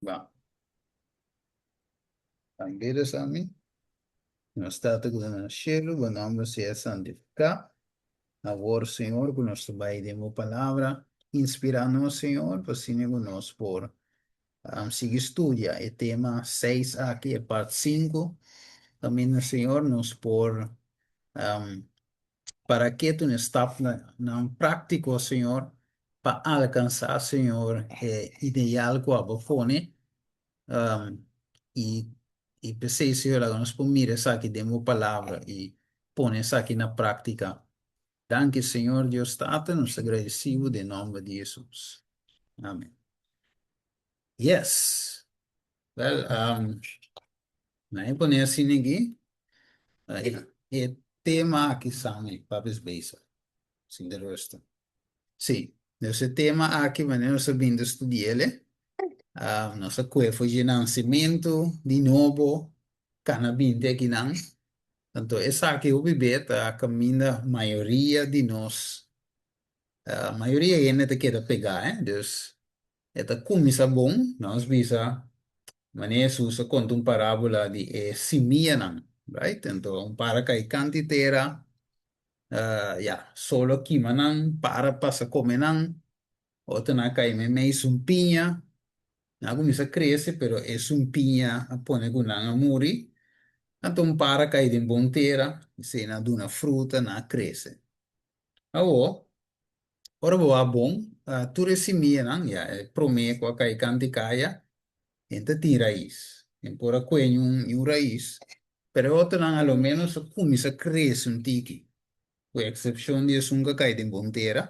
Ba. Tambe sa mi. Nos Tata ku ta na shelu, bo nòmber sea santifiká. Awor, Señor, ku nos ta bai den bo palabra, inspirá nos, Señor, pa asina ku nos por sigui studia e tema seis aki, e part sinku. Kaminda, Señor, nos por para ketu na e stapnan práktiko, Señor, pa alkansá, Señor, e ideal ku abo pone. I i p'esei, Señor, laga nos por mira esaki den bo palabra i pone esaki na práktika. Danki, Señor Dios Tata, nos ta gradisí bo den nòmber di Hesus. Amen. Yes. Wèl, nan e pone asina aki, e tema aki sa mi papia es bezig, sin de rusten. Sí, dus e tema aki wanneer nos a bin ta studi'el, nos a kue for dje nansementu di nobo kana binti akinan. Anto esaki hopi be ta kaminda mayoria di nos, mayoria hende ta keda pegá, eh. Dus e ta kuminsá bon, nos bisa manera Hesus a konta un parábola di e simianan, right? Anto un para kai kanti tera, Ya, solo kima nan, para pasa kome nan, otronan a kai meimei sumpiña, nan a kuminsá krese pero e sumpiña a pone ku nan a muri, anto un par a kai den bon tera, esei nan a duna fruta, nan a krese. Awor, ora bo wak bon, tur e simianan, ya, e promé ku a kai kanti kaya, e ta tin rais, e por a kue un rais, Pero e otronan a lo ménos a kuminsá krese un tiki, ku eksepshon di esun ku a kai den bon tera.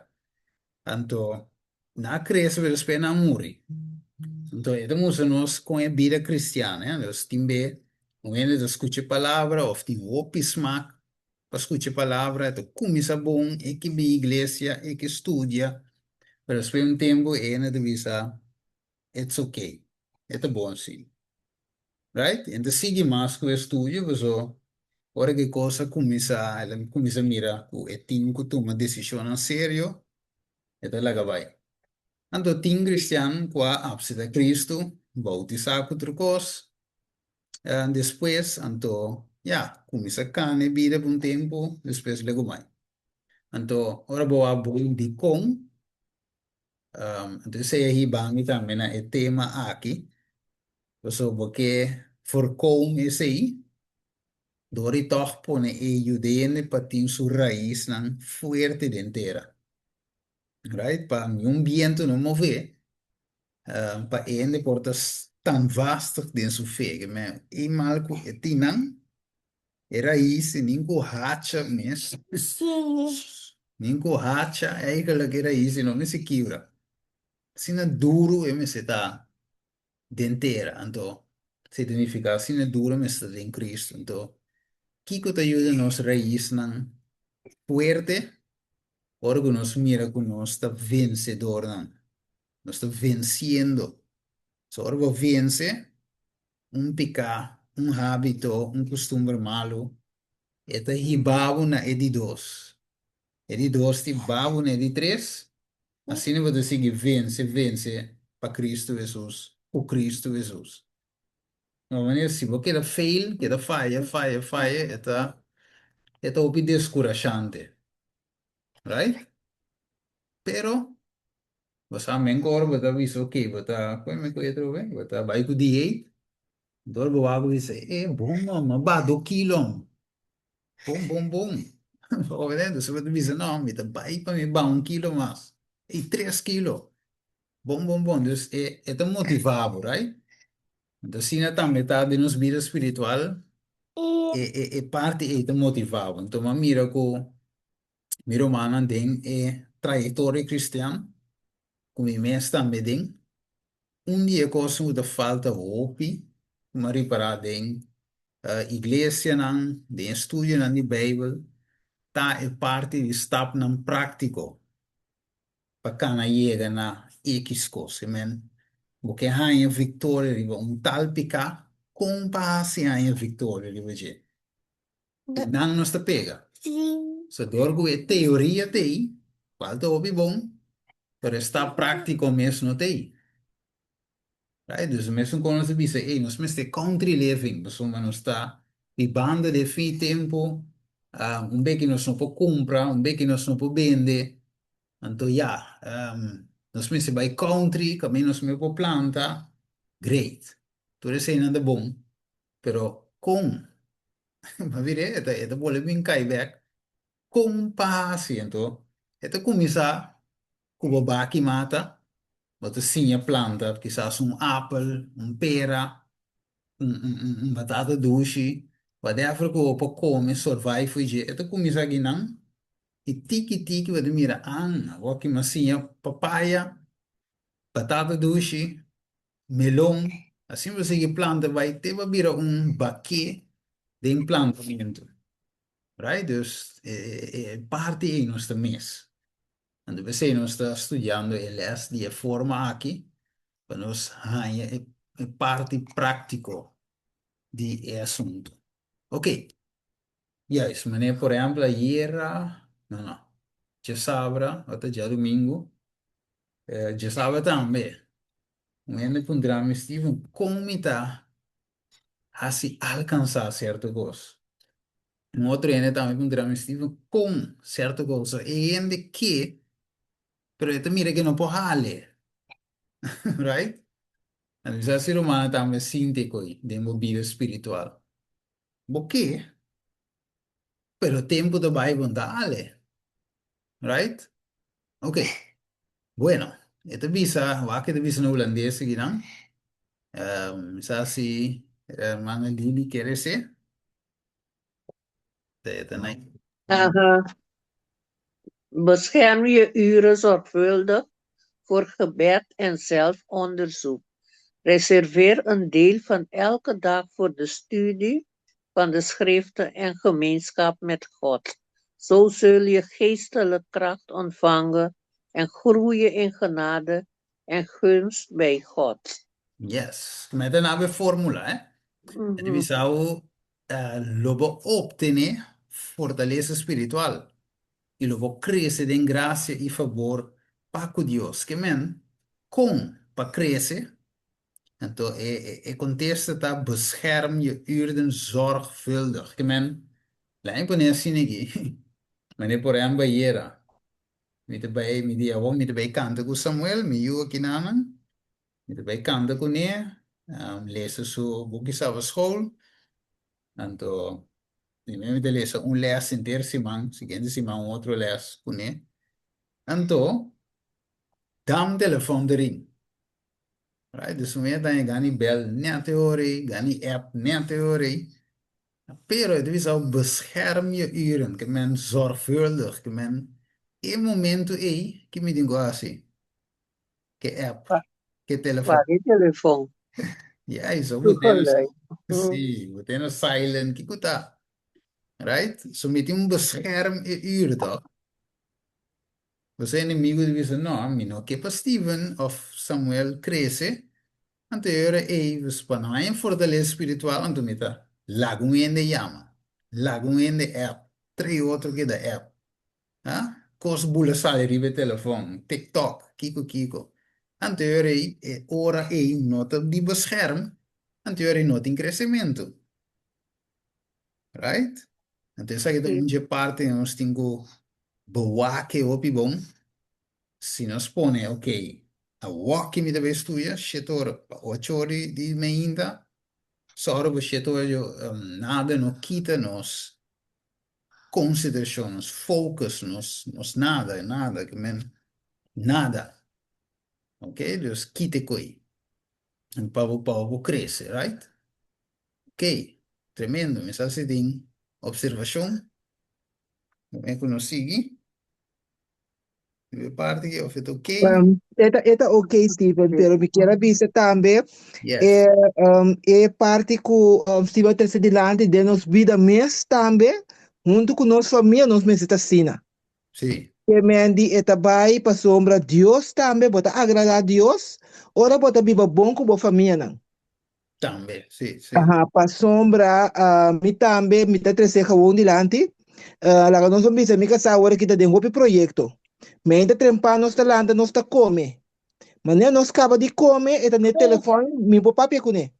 Anto, nan a krese pero despues nan a muri. Anto, e ta mustra nos kon e bida kristian, eh. Nos tin be un hende ta skucha e palabra òf tin hopi smak pa skucha e palabra, e ta kuminsá bon, e ke bin iglesia, e ke studia, pero despues di un tempu e hende ta bisa, It's okay, e ta bon asina. Right? E ta sigui mas ku e studio paso ora ku e kos a kuminsá, el a kuminsá mira ku e tin ku tuma desishonnan serio, e ta laga bai. Anto tin kristian ku a apseptá Kristu, boutisá ku tur kos, despues anto ya, kuminsá kana e bida pa un tempu, despues legu bai. Anto ora bo a bon dikon, Anto esei a hiba mi tambe na e tema aki, pasobra bo ke voorkom esei dor di tòg pone e yuda pa tin su raisnan fuerte den tera, right? Pa niun bientu no move, pa e hende por ta standvastig den su fe. Ke men e mal ku e tin nan, E rais nin ku hacha mes. Nin ku hacha eigenlijk e rais no mester kibra. Asina duru e mester ta den tera. Anto esei ta nifiká asina duru e mester ta den Kristu. Anto kiko ta yuda nos raisnan fuerte ora ku nos mira ku nos ta vensedornan? Nos ta vensiendo. So ora bo vense un piká, un hábito, un kustumber malu, e ta hiba bo na e di dos. E di dos ta hiba bo na e di tres, asina bo ta sigui vense, vense pa Kristu Hesus, ku Kristu Hesus. Di un manera, si bo keda fail, keda faya, faya, faya, e ta, e ta hopi deskurashante. Right? Pero, Bo sa men ku ora bo ta bisa ok bo ta kue mi kue atrobe bo ta bai ku dieet dor bo wak bo bisa e bon no mi a baha do kilo bon bon bon bo ta bo ta bisa no mi ta bai pa mi baha un kilo mas ey tres kilo bon bon bon dus e e ta motiva bo right anto asina tambe ta den nos bida spiritual e e e parti ey ta motiva bo anto mi a mira ku Mi rumannan den e trayektoria kristian, ku mi mes tambe den, un di e kosnan ku ta falta hopi ku mi a ripará den iglesianan, den e studionan di Beibel, ta e parti di stapnan práktiko pa kana yega na ekis kos. I men, bo ke haña viktoria riba un tal piká, kon pa hasi haña viktoria riba dje? Nan nos ta pega. So dor ku e teoria ta ei, kual ta hopi bon, pero e stap práktiko mes no ta ei. Right? Dus mesun kon nos a bisa, ey, nos mester country living, pasobra nos ta bibando den fin tempu, un beki nos no por kumpra, un beki nos no por bende, anto ya, nos mester bai country, kaminda nos mes por planta, great. Tur eseinan ta bon, pero kon? Bo a bira e ta e ta bolbe bin kai bek, kon pa hasi? Anto e ta kuminsá ku bo baki mata, Bo ta siña planta kisas un apel, un pera, un batata dushi, whatever ku bo por kome, survive for dje. E ta kuminsá akinan i tiki tiki bo ta mira, an, awor ki mi a siña papaya, batata dushi, melon, asina bo sigui planta bai te bo a bira un baké den plantamentu. Right? Dus e parti ei nos ta mis. Anto p'esei nos ta studiando e lès di e forma aki pa nos haña e parti práktiko di e asuntu. Oké, juist, manera por ehèmpel ayera, no no, djasabra, ota ta djadumingu, djasabra tambe, un hende puntra mi, Steven, kon mi ta hasi alkansá sierto kos? Un otro hende tambe puntra mi, Steven, kon sierto kos? E hende ke, pero e ta mira ke no por hale. Right? Anto mi sa si rumannan tambe sinti koe den bo bida spiritual. Bo ke, pero tempu ta bai bo no ta hale. Right? Ok. Bueno, e ta bisa, wak e ta bisa na hulandes akinan. Mi sa si hermana Lili kere se. Aha. Bescherm je uren zorgvuldig voor gebed en zelfonderzoek. Reserveer een deel van elke dag voor de studie van de Schriften en gemeenschap met God. Zo zul je geestelijk kracht ontvangen en groeien in genade en gunst bij God. Yes, mi ta na be formula, eh. E ta bisa bo lo bo obtené fortalesa spiritual i lo bo krese den grasia i fabor pa ku Dios. Ke men, kon pa krese? Anto e e kontesta ta bescherm je uren zorgvuldig. Ke men, laga mi pone asina aki, manera por ehèmpel ayera, mi ta bai, mi di awor mi ta bai kanta ku Samuel, mi yu akinanan, Mi ta bai kanta kuné, lesa su buki Sabaschool. Anto primero mi ta lesa un lès henter siman, siguiente siman un otro lès kuné. Anto dam telefòn ta ring. Right, dus mi a daña gani bèl nèt e ora ei, gani app nèt e ora ei. Pero e ta bisa bo bescherm je uren, ke men zorgvuldig, ke men e momento ei ki mi tin ku hasi. Ke app, ke telefon. Wak e telefon. Ja, y so Su bo tene, geluid. sí, bo tene silent, kiko ta? Right? So mi tin un bescherm e uur, toch? Bo enemigo di bisa, no, mi no ke pa Steven of Samuel crece, anto e ora ei, dus pa no haña fortaleza spiritual, anto mi ta laga un hende yama, laga un hende app, trei otro keda app. Ha? Kos bula sali riba e telefòn, TikTok, kiko kiko. Anto e ora ei, e ora ei no ta di bescherm, anto e ora ei no tin kresementu. Right? Anto esaki ta un dje parti nos tin ku bewak e hopi bon. Si nos pone, ok, awoki mi ta bai studia, shete ora pa ocho ora di meinta, sòru pa shete ora yo nada no kita nos konsiderashon, nos focus, nos nos nada, nada, ke men nada. Ok, dus kita e koi pa bo pa bo krese, right? Ok, tremendo, mi sa si tin observashon, promé ku nos sigui. Riba e parti aki of e ta ok? E ta, e ta ok, Steven, pero mi kier a bisa tambe Yes. e, e parti ku Steven a trese dilanti den nos bida mes tambe, huntu ku nos famia nos mester ta asina. Sí. Ke men di e ta bai pasobra Dios tambe, bo ta agradá Dios ora bo ta biba bon ku bo famianan. Tambe, sí, sí. Aha, pasobra mi tambe mi ta trese gewoon dilanti. Laga nos a bisa mi kasá awor aki ta den hopi proyekto. Meinta trempa nos ta lanta nos ta kome. Manera nos kaba di kome, e ta na e telefòn, mi por papia kuné.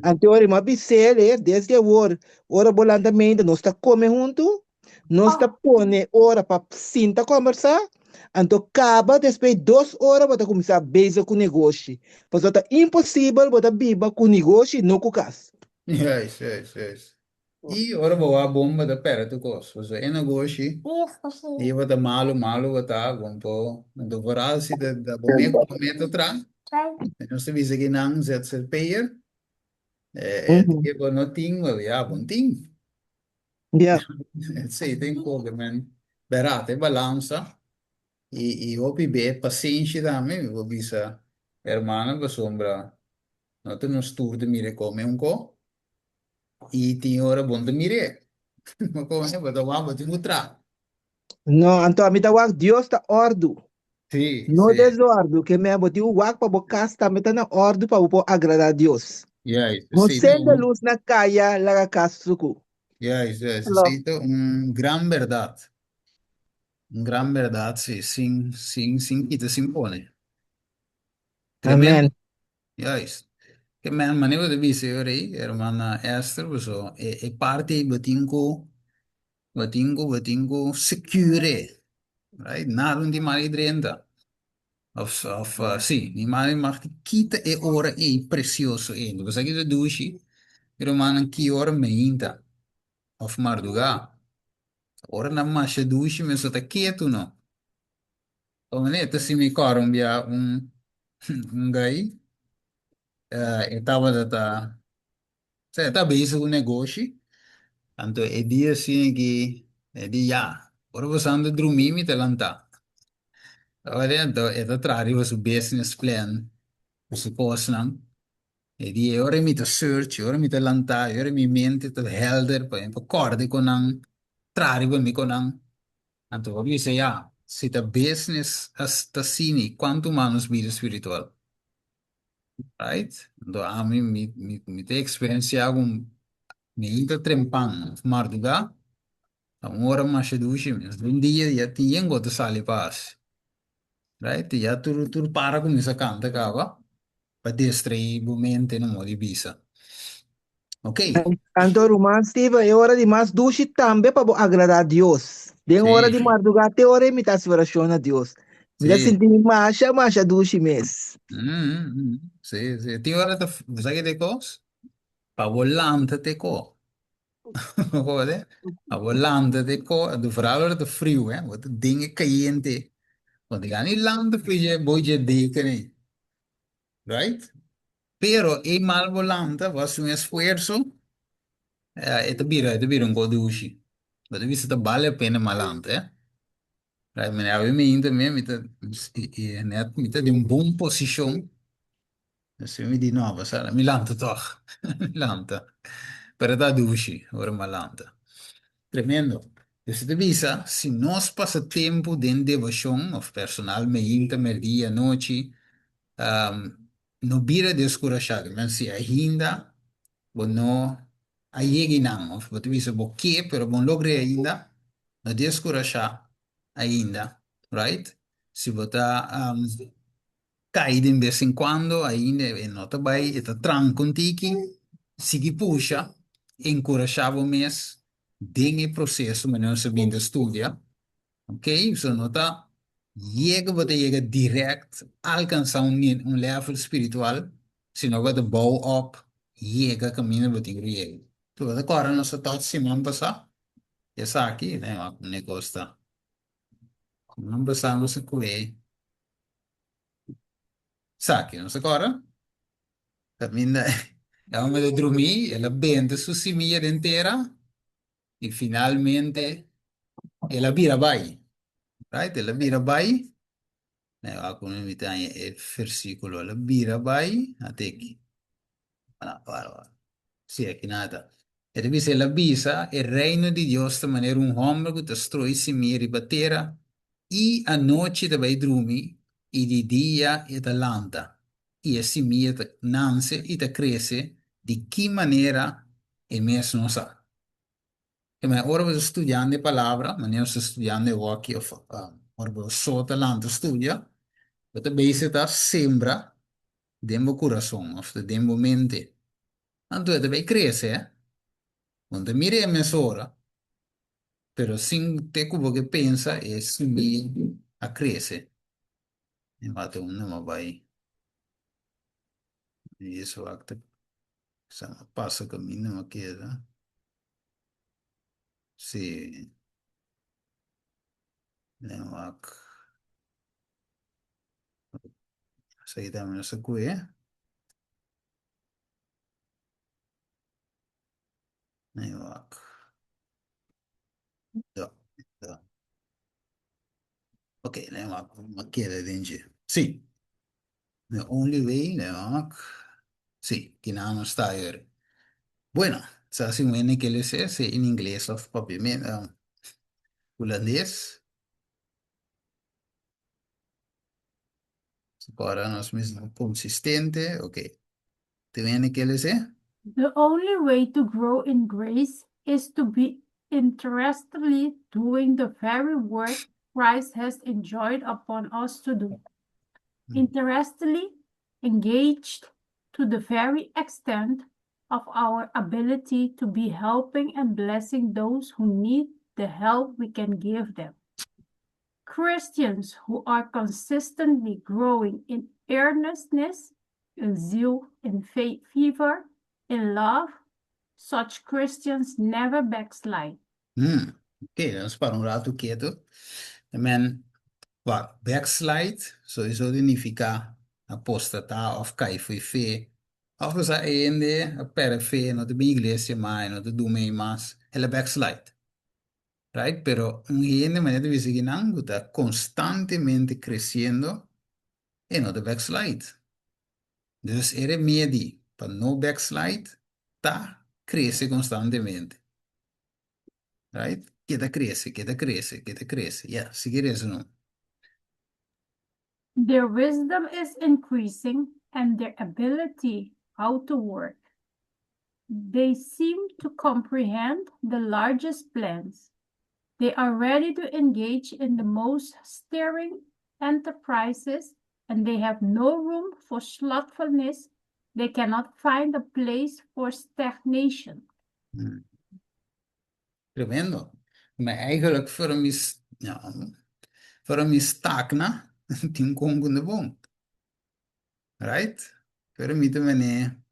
Anto ora mi a bis'é, desde awor, ora bo lanta meinta, nos ta kome huntu, nos ta pone ora pa sinta kòmbersá, anto kaba despues dos ora bo ta kuminsá bezig ku negoshi. Pasobra ta imposibel bo ta biba ku negoshi, no ku kas. Juist, juist, juist. I ora bo wak bon bo ta pèrdè tur kos. Pasobra e negoshi i bo ta malu malu bo ta bon por anto vooral si ta ta bo mes ku bo mes ta traha. Nos ta bisa ki nan ZZP'er e dia bo no tin bo ya bo no tin. Ya. Esei ta enfoke men bèrdat e balansa i hopi be pasenshi tambe mi por bisa hermano pasobra no ta nos tur ta mira e kome un ko. I tin ora bon ta mir'é. Ma komo bo ta wak bo tin ku traha. No, anto ami ta wak Dios ta òrdu. Sí, No sí. desòrdu. Ke men bo tin ku wak pa bo kas tambe ta na òrdu pa bo por agradá Dios. Juist, No esei ta sende un, lus na kaya laga kas suku. juist, juist, Klopt. esei ta un gran bèrdat. Un gran bèrdat, sí, sin, sin, sin kita, sin pone. Tremendo. Amen. Juist. Ke men manera bo ta bisa e ora ei, hermana Esther, paso e e parti ei bo tin ku bo tin ku bo tin ku secure, right? Nada no tin mari drenta. Of of si, ni mari mag di kita e ora ei precioso ei. Bo sa ki ta dushi, e rumannan ki ora meinta of mardugá. Ora nan masha dushi mesun ta ketu no. Omené, si mi kòrda un bia un un gai, e tabata ta, sea, e ta bezig ku negoshi, anto e dia asina ki e di ya, ora bo sta drumí mi ta lantá. Ora anto e ta traha riba su business plan ku su kosnan, e di e ora mi ta search, e ora mi ta lantá, e ora mi mente ta helder pa mi por kòrda ku nan, traha riba mi ku nan. Anto bo bisa ya, si ta business ta asina, cuanto mas nos bida spiritual? Right? Anto ami mi mi mi ta experiencia cu mi inta trempan of marduga, ta un ora masha dushi mes. Un dia ya tin yen cu ta sali pa haci. Right? Ya tur tur para cuminsa canta caba pa distraí bo mente no modo di bisa. Ok. Anto ruman Steven, e ora di mas dushi tambe pa bo agradá Dios. Den ora di Sí, mardugá te ora ei mi ta hasi orashon na Dios. Mi ta sí. sinti mi masha, masha dushi mes. Mm, mm, sí, sí. Tin ora ta, bo sa ke te kos? Pa bo lanta te ko. Hoor, Pa bo lanta te ko. Anto vooral ora ta friu, eh. Bo ta den e kayente. Bo ta gana i lanta for dje bo dje deken ei. Right? Pero e mal bo lanta, bo hasi un esfuerso, e ta bira, e ta bira un ko dushi. Bo ta bisa ta bale la pena mal lanta, eh. Right, mane awe mi inta mi, mi ta, i, i, net mi ta den un bon posishon. Así mi di, no, basa, mi lanta tòg. Mi lanta. Pero ta dushi ora mi a lanta. Tremendo. Dus e ta bisa, si nos pasa tempu den deboshon òf personal, meinta, merdia, anochi, No bira deskurashá, men si ainda bo no a yega einan òf bo ta bisa bo ke pero bo no logr'é ainda, no deskurashá ainda, right? Si bo ta kai den bes en kuando ainda e no ta bai, e ta tranka un tiki, sigui pusha, enkurashá bo mes den e proseso manera nos a bin ta studia. Ok, so no ta yega bo ta yega direct alcansa un un level spiritual, sino bo ta bouw op yega caminda bo tin cu yega. Tu bo ta corda nos a touch siman pasa? Esaki, ne wak ne cos ta. Siman pasa nos a cue esaki, nos a corda? Caminda e homber ta drumi, el a benta su similla den tera. I finalmente el a bira bai. Right? El a bira bai. Nee, wak ku mi ta haña e versíkulo. El a bira bai. Ate aki. Ah, wak, wak. Sí, aki nan ta. E ta bisa, el a bisa, e reino di Dios ta manera un hòmber ku ta stroi simia riba tera, i anochi ta bai drumi, i di dia e ta lanta, i e simia ta nanse i ta krese di ki manera e mes no sa. Te manera ora bo ta studiando e palabra, manera bo ta studiando e woki of ora bo so ta lanta studia, Bo ta bezig ta sembra den bo kurason òf den bo mente. Anto e ta bai krese, eh. Bo no ta mira e mesora, pero sin te ku bo ke pensa e simia a krese. Mi mata un numa bai. Eso akta sa pasa kaminda mi a keda. Sí. Den wak. Esaki tambe nos ta kue. Den wak. Do, do. Ok, den wak. Mi a keda den dje. Sí. The only way, den wak. Sí, kinan nos ta ayer. Bueno, sa si un hende ke lesa sea in ingles of papiamento, hulandes. Ahora nos mismo consistente, ok. Tin hende ke lesa? The only way to grow in grace is to be interestedly doing the very work Christ has enjoined upon us to do. Interestedly engaged to the very extent of our ability to be helping and blessing those who need the help we can give them. Christians who are consistently growing in earnestness, in zeal, in fervor, in love, such Christians never backslide. Ok, nos para un ratu ketu. Men, wak, backslide sowieso significa apostatá òf kai fo'i fe. Òf bo sa e hende a pèrdè fe, no ta bin iglesia mas, no ta duna mas, el a backslide. Right? Pero un hende manera ta bisa kinan ku ta konstantemente kresiendo, e no ta backslide. Dus e remedi pa no backslide ta krese konstantemente. Right? Keda krese, keda krese, keda krese. Ya, sigui resa no. Their wisdom is increasing and their ability how to work. They seem to comprehend the largest plans. They are ready to engage in the most stirring enterprises and they have no room for slothfulness. They cannot find a place for stagnation. Tremendo. Maar eigenlijk voor mi, ja, voor mi stagna, tin kon ku no bon. Right? Pero mi ta mene,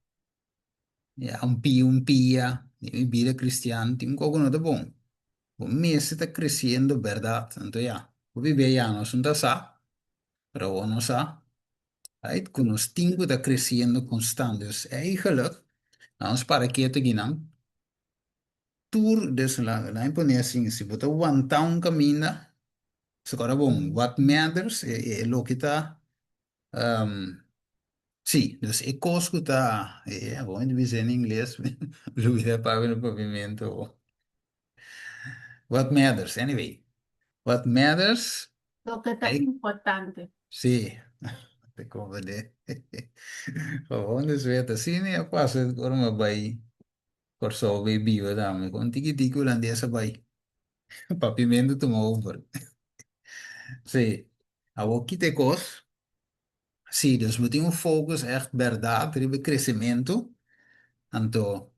ja, un pia, un pia, di mi bida cristian, tin koko no ta bon. Bo mester ta creciendo berdad. Anto ya, bo bibe ya nos no ta sa, pero bo no sa. Right? Ku nos tin ku ta creciendo constant. Dus eigenlijk, nos para ketu akinan, tur, dus la mi pone asin, si bo ta wanta un kaminda, so ora bon, what matters, e loke ta, sí, dus e kos ku ta, e bon mi ta bisa en ingles, lubida papia na papiamentu. What matters, anyway, what matters. Loke ta importante. Sí, te comprende. Gewoon dus weta, sí, mi a pasa ora mi a bai Kòrsou bai biba tambe, kon tiki tiki hulandes a bai papiamentu tuma over. Sí, awor kita e kos? Sí, dus bo tin un focus ègt bèrdat riba e kresementu, anto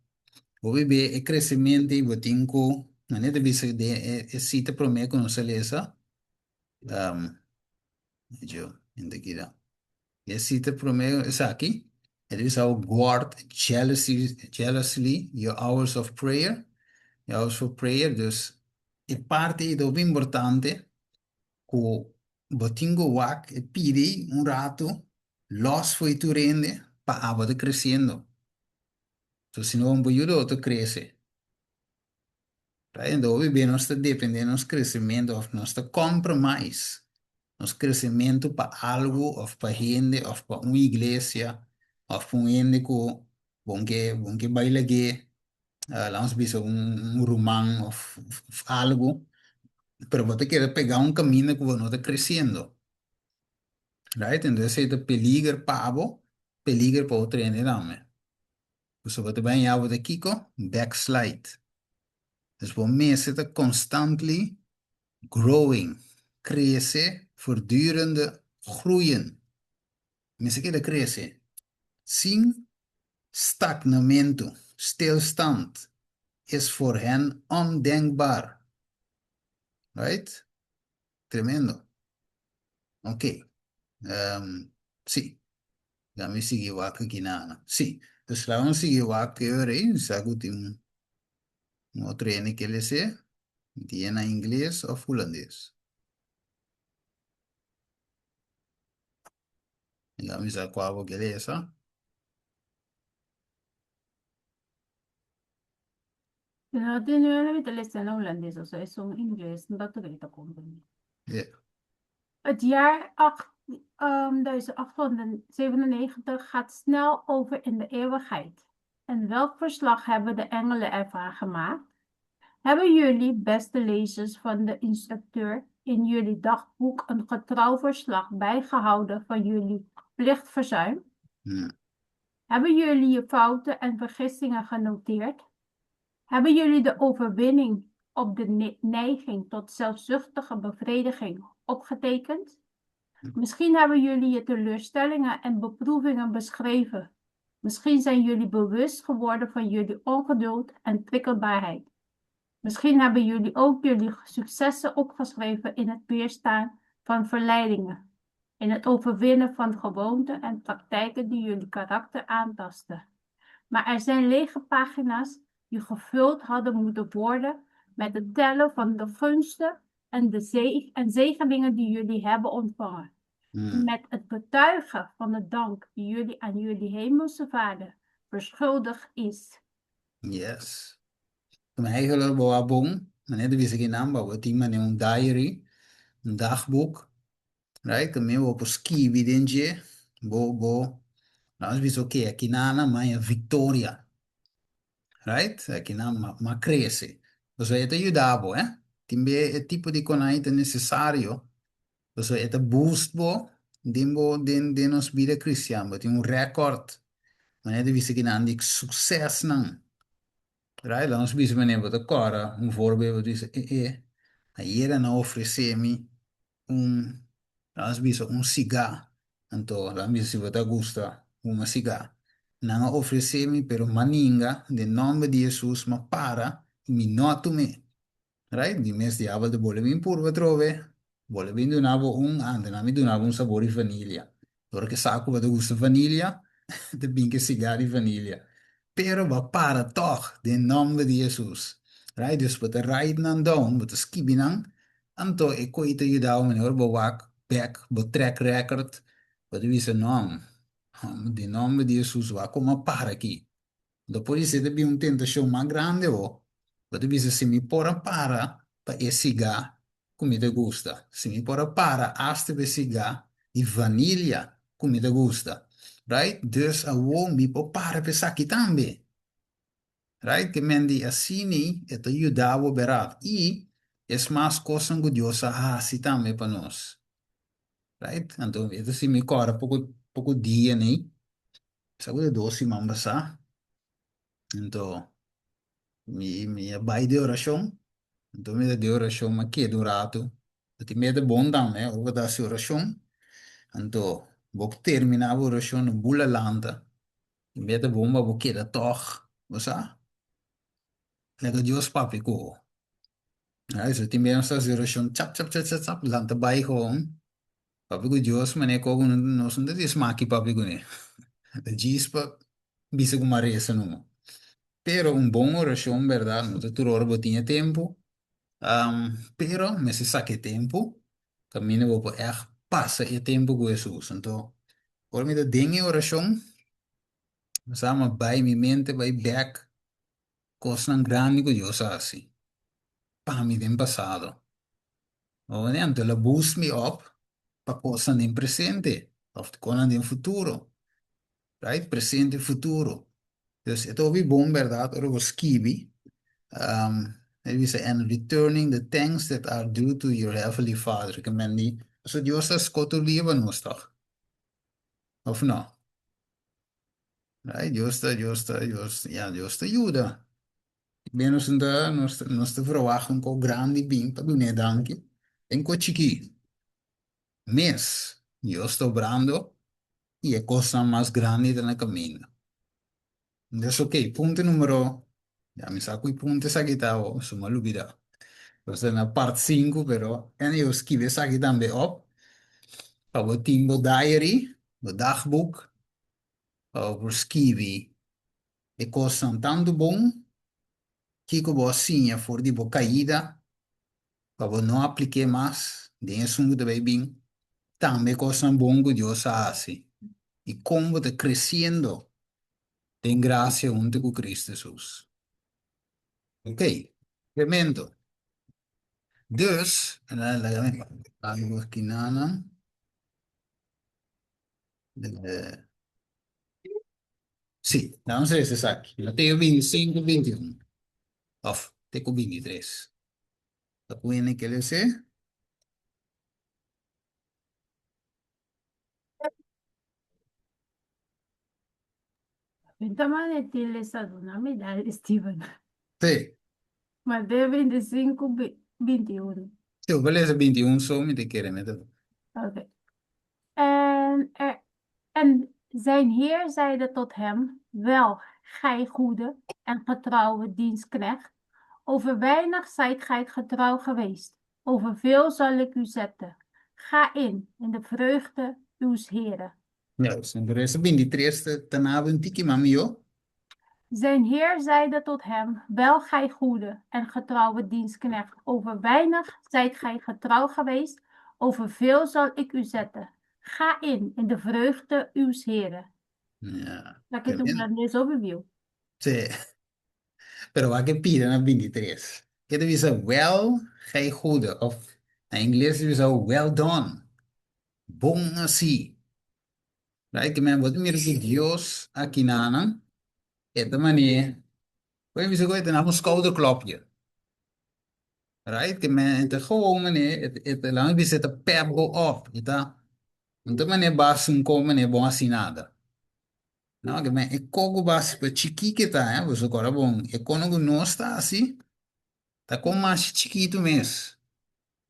bo bibé e kresementu ei bo tin ku, manera ta bisa den e sita promé ku nos a lesa, Yo, hende kida. E sita promé esaki, e ta bisa bo guard jealousy, jealously your hours of prayer, your hours for prayer, dus e parti ei ta hopi importante ku bo tin ku wak e pidi un ratu lòs fo'i tur hende pa abo ta kresiendo. So si no bo yuda otro krese. Right? Hopi be nos ta depende nos kresementu òf nos ta compromise nos kresementu pa algu òf pa hende òf pa un iglesia òf pa un hende ku bon ke bon ke bai lag'é lanos bisa un un ruman òf òf algu pero bo ta keda pegá un kaminda ku bo no ta kresiendo. Right? Entonces esei ta peliger pa bo, peliger pa otro hende tambe. Pasobra bo ta bai haña bo ta kiko? Backslide. Dus bo mester ta constantly growing, crece voortdurende. Groeien. Mester keda krese. Sin stagnamentu, stilstand, is voor hen ondenkbaar. Right? Tremendo. Ok. Um, sí. Laat me sigui wak aki na. Sí. Dus laat me sigui wak e ora ei. Sa ku tin un un otro hende ke lese. Di na ingles of hulandes. Laat me sa kua bo ke lesa. No tin nueve mi ta lesa na hulandes, o sea, esun ingles no ta ta comprende. Ja. Het jaar 1897 gaat snel over in de eeuwigheid. En welk verslag hebben de engelen ervan gemaakt? Hebben jullie, beste lezers van de instructeur, in jullie dagboek een getrouw verslag bijgehouden van jullie plichtverzuim? Hebben jullie je fouten en vergissingen genoteerd? Hebben jullie de overwinning op de neiging tot zelfzuchtige bevrediging opgetekend? Misschien hebben jullie je teleurstellingen en beproevingen beschreven. Misschien zijn jullie bewust geworden van jullie ongeduld en prikkelbaarheid. Misschien hebben jullie ook jullie successen opgeschreven in het weerstaan van verleidingen, in het overwinnen van gewoonten en praktijken die jullie karakter aantasten. Maar er zijn lege pagina's die gevuld hadden moeten worden met het tellen van de gunsten en de en zegeningen die jullie hebben ontvangen. Met het betuigen van de dank die jullie aan jullie hemelse Vader verschuldigd is. Yes. Toen eigenlijk bo a bon, manera ta bisa kinan bo bo tin manera un diary, un dagboek, right? Tambe bo por skibi den dje, bo bo nos bisa oke akinan a maya victoria, right? Akinan m'a m'a crece. Pasobra e ta yuda bo, eh. Tin be e tipo di konai ta necesario, pasobra e ta boost bo den bo den den nos bida cristian, bo tin un record, manera ta bisa kinan di succesnan. Right, laat nos bisa meneer, bo ta kòrda un voorbeeld, bo ta bisa, eh eh, ayera nan a ofresé mi un, laat nos bisa un sigá, anto laat nos bisa si bo ta gusta huma sigá. Nan a ofresé mi, pero m'a ninga, den nòmber di Hesus m'a para i mi no a tum'é. Right, di mes diabel ta bole bin purba atrobe, bole bin duna bo un, antes nan mi duna bo un sabor di vanilia. Ora ke sa ku bo ta gusta vanilia, ta bin ke siga di vanilia. Pero bo a para tòg den nòmber di Hesus. Right, dus bo ta write nan down, bo ta skibi nan, anto e koi ta yuda bo manera ora bo wak bèk bo track record, bo ta bisa no, den nòmber di Hesus wak komo a para aki. Lo podisé ta bin un tentashon mas grandi bo. Bo ta bisa, Si mi por a para pa e sigá ku mi ta gusta. Si mi por a para asta pa e sigá di vanilia ku mi ta gusta. Right? Dus awor mi por para pa esaki tambe. Right? Ke men di asini e ta yuda bo berat. I es mas kosnan ku Dios a hasi tambe pa nos. Right? Anto e ta si mi kòrda poko poko dia nei. Sa ku ta dos siman pasá. Anto mi mi a bai den orashon. Anto mi ta den orashon mi a keda un ratu. Ta tin mester bon tambe ora bo ta hasi orashon. Anto bo terminá bo orashon no bula lanta. Tin mester bon pa bo keda tòg, bo sa. Laga Dios papia ku bo. Ai, so tin bes nos ta hasi orashon chap chap chap chap chap lanta bai gewoon. Papia ku Dios manera ku nos no ta tin smaki papia kuné. Ta djis pa bisa ku maresa numa. Pero un bon orashon bèrdat no ta tur ora bo tin e tempu, pero mester saka e tempu kaminda bo por ègt pasa e tempu ku Hesus. Anto ora mi ta den e orashon mi sa mi a bai mi mente bai bèk kosnan grandi ku Dios a hasi pa mi den pasado. Oye, anto el a boost mi up pa kosnan den presente of kosnan den futuro. Right? Presente y futuro. Dus e ta hopi bon berdad ora bo skibi, um, e bisa, and returning the thanks that are due to your heavenly Father. Ke men di, so Dios ta skot tur dia pa nos toch? Of no? Right? Dios ta, Dios ta, Dios, ja, Dios ta yuda. Bien nos ta, nos ta, nos ta verwacht un ko grandi bin pa dun'é danki. Den ko chikí mes. Dios ta obrando i e kosnan mas grandi ta na kaminda. Dus ok, punto numero, ya mi sa kui punto esaki ta awo, so mi a lubida. Nos ta na part sinku, pero anyway, skibi esaki tambe op pa bo tin bo diary, bo dagboek, pa bo por skibi e kosnan tantu bon, kiko bo a siña for di bo kaida, pa bo no aplik'é mas den esun ku ta bai bin, tambe kosnan bon ku Dios a hasi i kon bo ta kresiendo den grasia huntu ku Kristu Hesus. Ok, tremendo. Dus, laga mi algu aki nan. Sí, damos lesa esaki. Mateo 25, 21. Of, te ku 23. Ta ku hende ke lese? Pinta mane tin lesa duna mi dal Steven. Sí. Mateo 25, 21. Sí, bo lesa 21 so mi te kere mi te. Oké. En, er, en zijn heer zeide tot hem, Wel, gij goede en getrouwe dienstknecht, over weinig zijt gij getrouw geweest, over veel zal ik u zetten. Ga in, in de vreugde uws heren. Juist, en por eso 23 ta ta naba un tiki mas mihó. Zijn heer zeide tot hem, Wel, gij goede en getrouwe dienstknecht, over weinig zijt gij getrouw geweest, over veel zal ik u zetten. Ga in, in de vreugde uws heren. Ja, La que tu tremendo. hulandes hopi biu. Sí. Pero wak e pida na 23. Ke ta bisa wel gij goede of na ingles ta bisa well done. Bon hasi. Right? Ke men bo ta mira ku Dios akinanan e ta manera bo ta bisa ku e ta na un skouderklopje. Right? Ke men e ta gewoon manera e ta laga mi bisa e ta pep bo op. E ta no ta manera bas un kon manera bon hasi nada. No, ke men e koko bas pa chikí ke ta, eh, boso kòrda bon, e kono ku nos ta hasi ta kon mas chikitu mes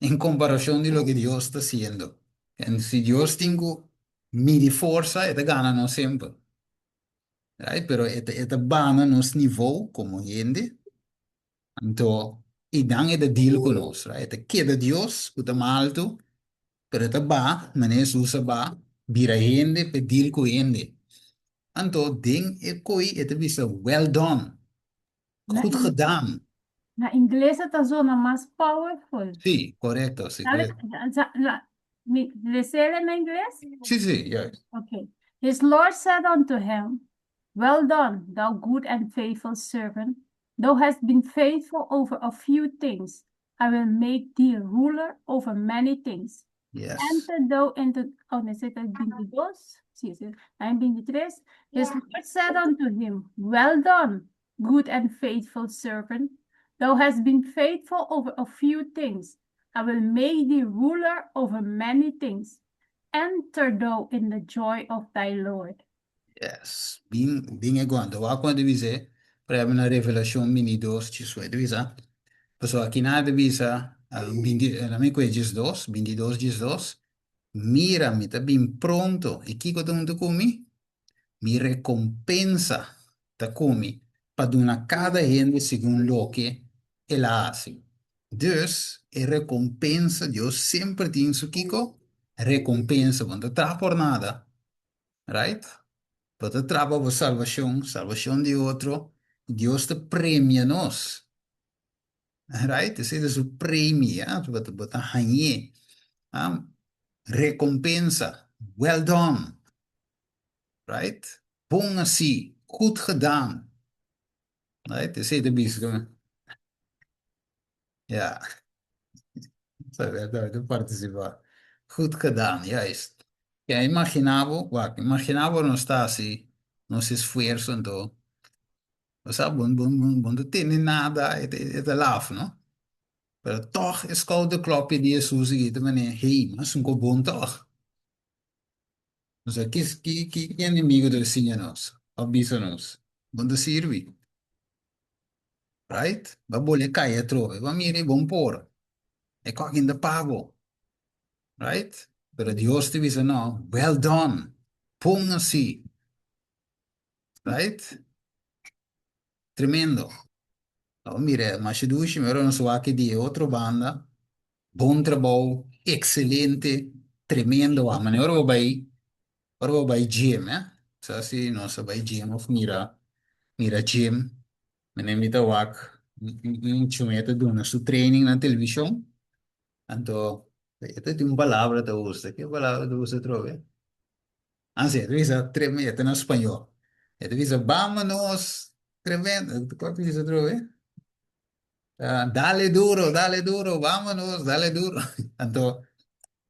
en komparashon di loke Dios ta hasiendo. En si Dios tin ku midi forsa, e ta gana nos semper. Right? Pero e ta, e ta bana nos nivou komo hende. Anto, i dan e ta deal ku nos, right? E ta keda Dios ku ta mas altu, pero e ta ba, manera Hesus a ba, bira hende pa e deal ku hende. Anto, den e koi e ta bisa, Well done, Na, goed in, gedaan. na ingles e ta zona mas powerful. Sí, korekto, sí, Dale, korekto. za- la, mi, lesele na ingles? Sí, sí, juist. Okay. His Lord said unto him, Well done, thou good and faithful servant. Thou hast been faithful over a few things. I will make thee ruler over many things. Yes. Enter thou into, oh, nee, zit het 22? Zie, zie, en 23. His Lord said unto him, Well done, good and faithful servant. Thou hast been faithful over a few things. I will make thee ruler over many things. Enter thou in the joy of thy Lord. Yes. Bin, bin e guanto. Wak kon e bisa, por ehempel na Revelashon 22, djis e ta bisa. Pasobra aki nan e ta bisa, binti, laat mi kohe djesdos, 22, djesdos, Mira, mi ta bin pronto, i kiko ta huntu ku mi? Mi rekompensa ta ku mi pa duna kada hende segun loke el a hasi. Dus, e rekompensa, Dios semper tin su kiko? Rekompensa. Bo no ta traha por nada. Right? Bo ta traha pa bo salbashon, salbashon di otro, Dios ta premia nos. Right? Esei ta su premia, bo ta bo ta hañ'é. Ah, rekompensa. Well done. Right? Bon hasi. Goed gedaan. Right? Esei ta bisa. Ja. Sabi, ta participa. Goed gedaan, juist. Ja, imagina bo, wak, imagina bo nos ta hasi nos esfuerso anto. Bo sa, bo, bo, bo, bo no ta tene nada, e ta, e ta laf, no? Pero tòg e skouderklopje di Hesus aki ta manera, hey, mas un ko bon tòg. Osea, ki, ki, ki enemigo ta siña nos òf bisa nos? Bo no ta sirbi. Right? Bo a bole kai atrobe. Bo a mira e bon por. E kòkin ta pa bo. Right? Pero Dios ta bisa no, well done, bon así. Right? Tremendo. Awor mira, masha dushi, mi ora nos wak di e otro banda, bon trabou, excelente, tremendo wak. Manera ora bo bai, ora bo bai gym, eh? Sa si nos a bai gym of mira, mira gym, manera mi ta wak un chumé ta duna su training na televishon, anto e ta tin un palabra ta usa, ke palabra ta usa atrobe? Ansi, e ta bisa tremendo, e ta na spañol. E ta bisa, vámonos, tremendo. Kua ta bisa atrobe? Ah, dale duro, dale duro, vámonos, dale duro. Anto,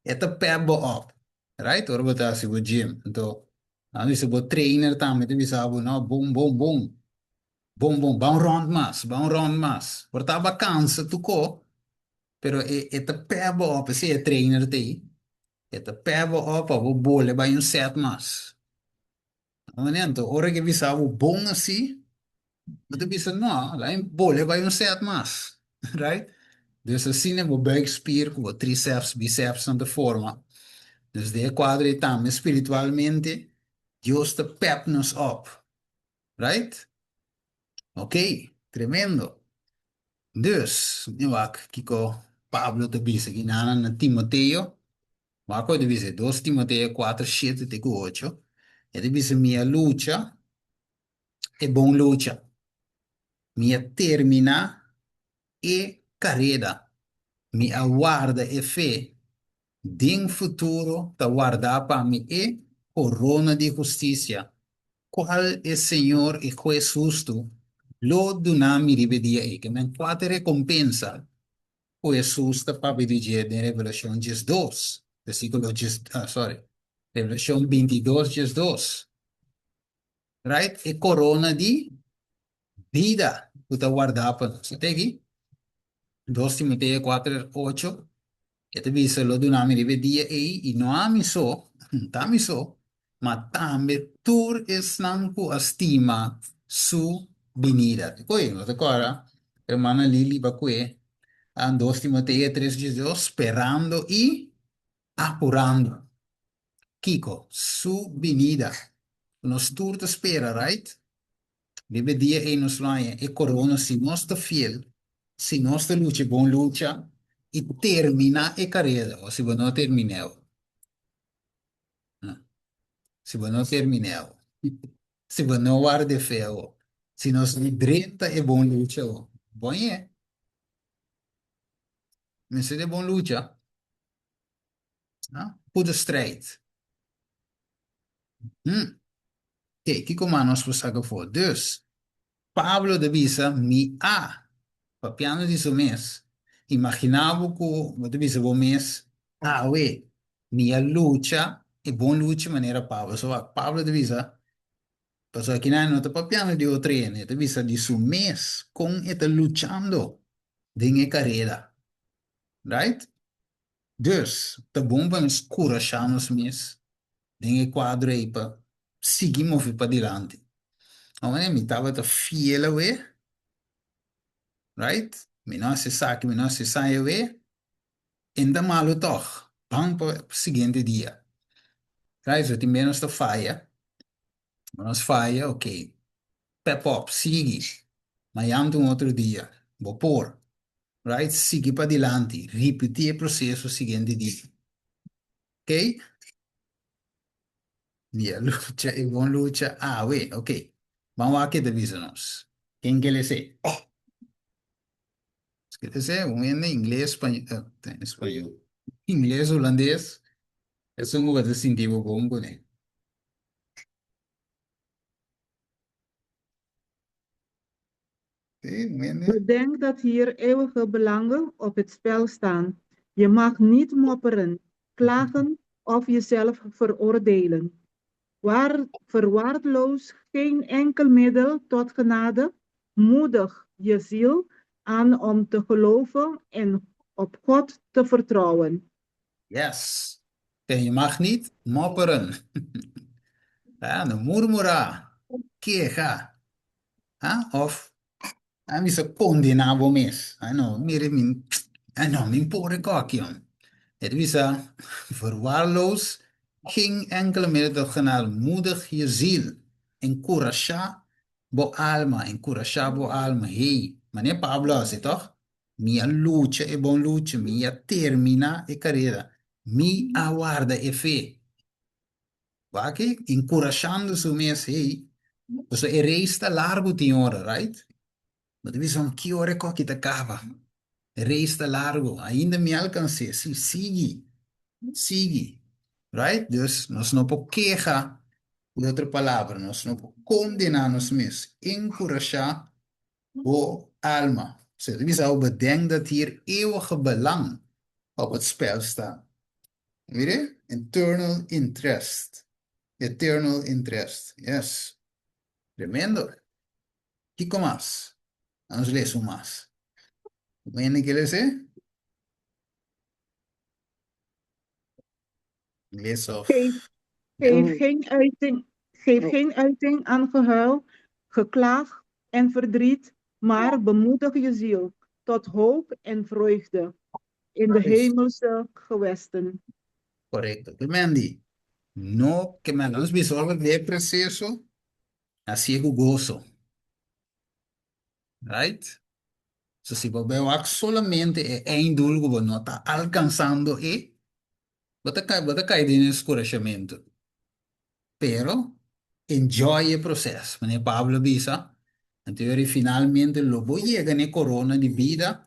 e ta pep bo op, right? Ora bo ta hasi bo gym. Anto, nan bisa bo trainer tambe ta bisa bo, no, bon, bon, bon. Bon, bon, ba un rond mas, ba un rond mas. Por ta bo a kansa tuko, pero e, e ta pep bo op, esei e trainer ta ei. E ta pè bo op pa bo bole bai un sèt mas. Anto ora ke bisa bo bon asi, bo ta bisa no, la'i bole bai un sèt mas. Right? Dus asina bo buikspier ku bo triceps, bicepsnan ta forma. Dus den e kuadro ei tambe spiritualmente Dios ta pèp nos op. Right? Ok, tremendo. Dus, mi wak kiko Pablo ta bisa ki nana na Timoteo. Wak ku e ta bisa, 2 Timoteo 4, 7 te ku 8. E ta bisa, mi a lucha e bon lucha. Mi a terminá e kareda. Mi a warda e fe. Den futuro ta wardá pa mi e korona di hustisia, kual e Señor, e Hues hustu, lo duna mi riba e dia ei. Ke men kua ta e rekompensa ku Hesus ta papia di dje den Revelashon 12, versíkulo djes, sorry, Revelashon 22, 12. Right? E korona di bida ku ta wardá pa nos. Ata aki, 2 Timoteo 4, 8, e ta bisa, Lo duna mi riba e dia ei, i no ami so, ta ami so, ma tambe tur esnan ku a stima su binida. Dikoi, no ta kòrda, hermana Lili Bakue, 2 Timoteo 3, 12, sperando i apurando. Kiko? Su binida. Nos tur ta spera, right? Riba e dia ei nos lo haña e korona si nos ta fiel, si nos ta lucha e bon lucha i terminá e kareda. O si bo no termin'é. Si bo no termin'é. Si bo no warda e fe. Si nos no drenta e bon lucha. Bon ye. Mester e bon lucha. Goede strijd. Hm. Oké, kiko mas nos por saka afó? Dus, Pablo ta bisa, Mi a, papiando di su mes, imaginá bo ku bo ta bisa bo mes, Awe, mi a lucha e bon lucha manera Pablo. So, wak, Pablo ta bisa, pasobra akinan e no ta papiando di otro hende, e ta bisa di su mes, kon e ta luchando den e karera. Right? Dus, ta bon pa nos kurashá nos mes den e kuadro ei pa sigui move padilanti. Awor mi tabata fiel awe, right? Mi no hasi esaki, mi no hasi esai awe, e no ta malu tòg, ban pa siguiente dia. Right? So tin bes nos ta faya, nos faya, ok, pep up, sigui, mañan ta un otro dia, bo por. Right? Sigui padilanti, ripití e proseso siguiente dia. Ok? Mi a lucha e bon lucha awe. Ok. Ban wak ke ta bisa nos. Ken ke les'é? Ke les'é? Un hende ingles, spañol, spañol, ingles, hulandes, esun ku bo ta sinti bo bon kuné. Bedenk dat hier eeuwige belangen op het spel staan. Je mag niet mopperen, klagen of jezelf veroordelen. Waar, verwaarloos geen enkel middel tot genade, moedig je ziel aan om te geloven en op God te vertrouwen. Yes. En je mag niet mopperen. Ja, no murmura, keha. Ha? Of a mi sa kondená bo mes. Ai no, mira mi, ai no, mi por e kòki, hom. E ta bisa, Verwaarloos geen enkele middel tot genade, moedig je ziel, enkurashá bo alma, enkurashá bo alma. Hey, manera Pablo a hasi tòg? Mi a lucha e bon lucha, mi a terminá e karera, mi a warda e fe. Wak enkurashando su mes, hey, pasobra e reis ta largu tin ora, right? Bo ta bisa, ki ora e koki ta kaba? E reis ta largu, ainda mi alkans'é. Sí, sigui, sigui, right? Dus nos no por keha, ku otro palabra, nos no por kondená nos mes. Enkurashá bo alma. So, ta bisa bo bedenk dat hier eeuwige belang op het spel staan. Mira? Eternal interest. Eternal interest. Yes. Tremendo. Kiko mas? Nos lesa un mas. Un hende ke lesa? Lesa of... Geef, geef, geen uiting, geef geen uiting aan gehuil, geklaag en verdriet, maar bemoedig je ziel tot hoop en vreugde in de hemelse gewesten. Korekto. Ke men di? No, ke men nos bisa ora di proseso, Hasié ku goso. Right? So si bo bai wak solamente e einddoel ku bo no ta alkansando e, bo ta kai, bo ta kai den deskurashamentu. Pero enjoy e proses. Manera Pablo a bisa, anto yori finalmente lo bo yega na e korona di bida,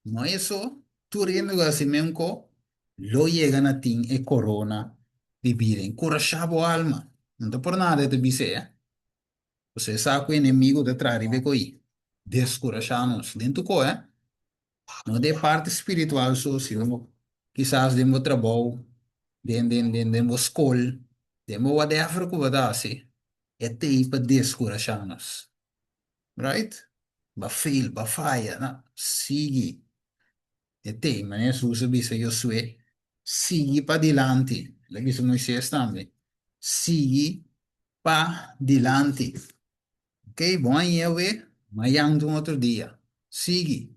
no eso, tur hende ku hasi menko lo yega na tin e korona di bida. Enkurashá bo alma. No ta por nada e ta bis'é, eh. Pasobra e sa ku e enemigu ta traha riba e koí. Deskurashá nos. Den tur ko, eh. No den e parti spiritual so, sino kisas den bo trabou, den den den den bo skol, den bo whatever ku bo ta hasi, e t'ei pa deskurashá nos. Right? Bo a fail, bo a faya. No, sigui. E te, manera Hesus a bisa Josué, Sigui padilanti. El a bisa Moisés tambe, Sigui padilanti. Ok, bon aña awe, mañan ta un otro dia. Sigui.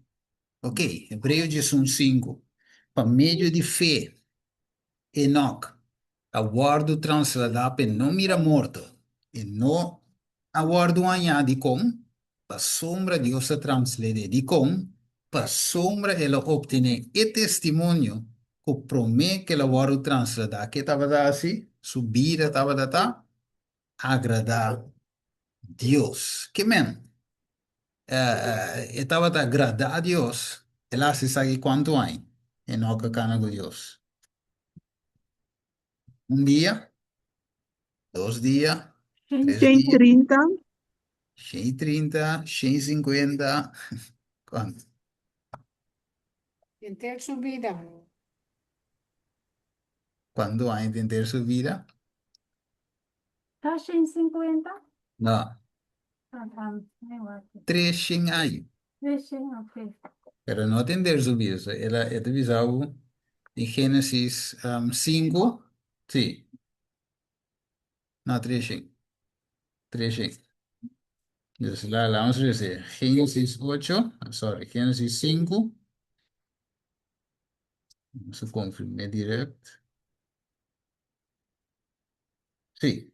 Ok, Hebreo 11:5, Pa medio di fe, Enok a wòrdu transladá p'e no mira morto, e no a wòrdu hañá. Dikon? Pasobra Dios a transled'é. Dikon? Pasobra el a optené e testimonio ku promé ku el a wòrdu transladá, ke tabata hasi? Su bida tabata ta agradá Dios. Ke men? E tabata agradá Dios. El a hasi esaki kuantu aña? Enok a kana ku Dios. Un dia? Dos dia? Tres Shen dia? 30. 130, 150, kuantu? Henter su bida. Kuantu aña tin henter su bida? Ta 150? No. Treshen aña. Treshen, ok. Pero no ta henter su bida. So, el a, e ta bisa bo den Génesis 5, sí. No, treshen. Treshen. Dus la, la vamos a decir Génesis 8, sorry, Génesis 5. Vamos a confirmar direct. Sí.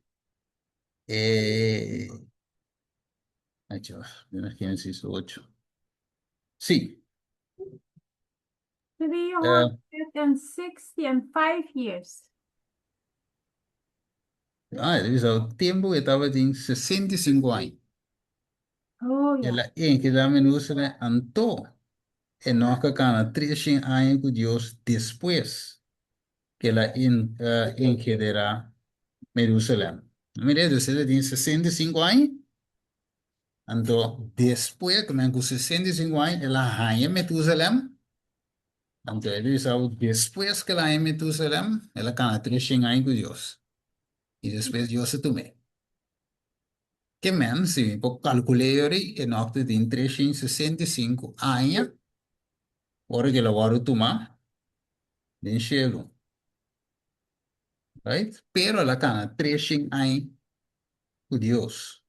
Eh, ay, chaval, Génesis 8. Sí. 365 years. Ah, e bisa tempu ku e tabatin 65 aña. Oh, El ja. a enkeda Menúselen anto Enok a kana 300 aña ku Dios despues ku el a enkederá Jerusalèm. Mira, dus el a tin 65 aña. Anto despues ku men ku 65 aña el a haña Metusalèm. Anto el a bisa bo despues ku el a haña Metusalèm, el a kana 300 aña ku Dios. I despues Dios a tum'é. Ke men, si mi por kalkul'é yori, Enok ta tin 365 aña ora ku el a wòrdu tumá den shelu. Right? Pero el a kana 300 aña ku Dios.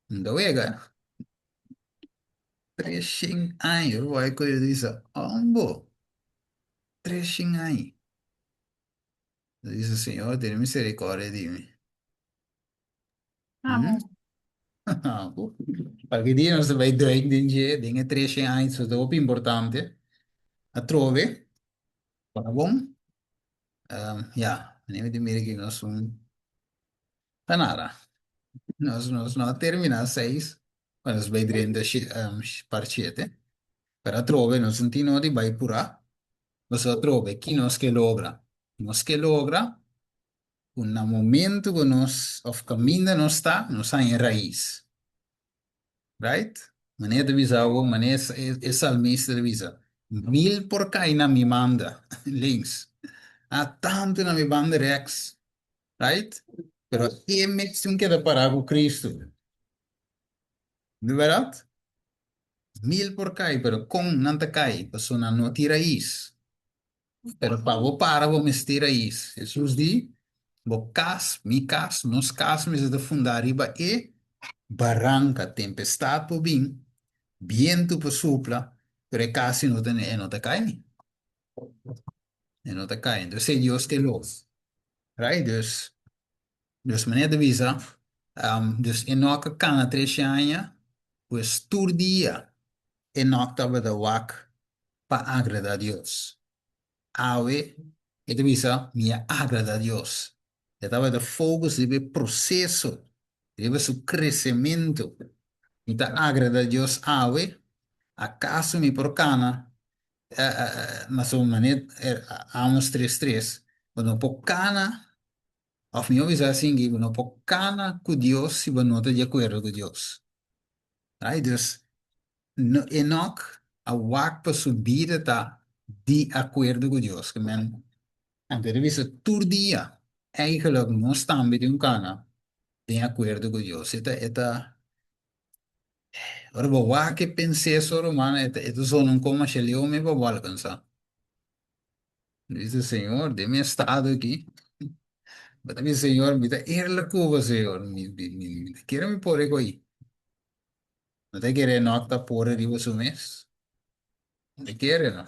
N ta wega. 300 aña, ora ku yo bisa, Hombo! Treshen aña. Dice, Señor, tene misericordia di mi. Amen. Cualke dia nos ta bai duik den dje, den e treshen aña, so ta hopi importante. Atrobe, ora bon. Ya, mi ta mira ki nos un ta nada. Nos nos no a termina seis, pa nos bai drenta par shete. Pero atrobe nos no tin nodi bai purá. Pasobra atrobe, ki nos ke logra? Nos ke logra ku na momento ku nos òf kaminda nos ta, nos haña rais. Right? Manera ta bisa awor, manera e salmista ta bisa, Mil por kai na mi banda links, a tantu na mi banda rèks. Right? Pero e mes tin keda pará ku Kristu. No bèrdat? Mil por kai, pero kon nan ta kai? Pasobra nan no tin rais. Pero pa bo para bo mester rais. Hesus di, Bo kas, mi kas, nos kas mester ta fundá riba e baranka. Tempestat por bin, bientu por supla, pero e kas si no ta e no ta kai. E no ta kai. Entonces e Dios ke los. Right? Dus, dus manera ta bisa, dus Enoch a kana trece aña, pues tur dia Enoch tabata wak pa agrada Dios. Awe e ta bisa, Mi a agrada Dios. E tabata focus riba e proceso, riba su crecemento. Mi ta agrada Dios awe? Acaso mi por cana mas o manera Amos tres tres, bo no por cana, of mi a bisa asin, bo no por cana cu Dios si bo no ta di acuerdo cu Dios. Right? Dus Enoch a wak pa su bida ta di akuerdo ku Dios. Ke men, anto e ta bisa tur dia, eigenlijk nos tambe tin un kana den akuerdo ku Dios. E ta, e ta, ora bo wak e pens'é so ruman, e ta, e ta zona un kon masha leu mi pa bo alkansá. Bisa, Señor, den mi estado aki, bo ta bisa, Señor, mi ta eerlijk ku bo, Señor, mi, mi, mi, mi ta kere mi por e ku ei. No ta kere Enoch ta pore riba su mes? No ta kere no.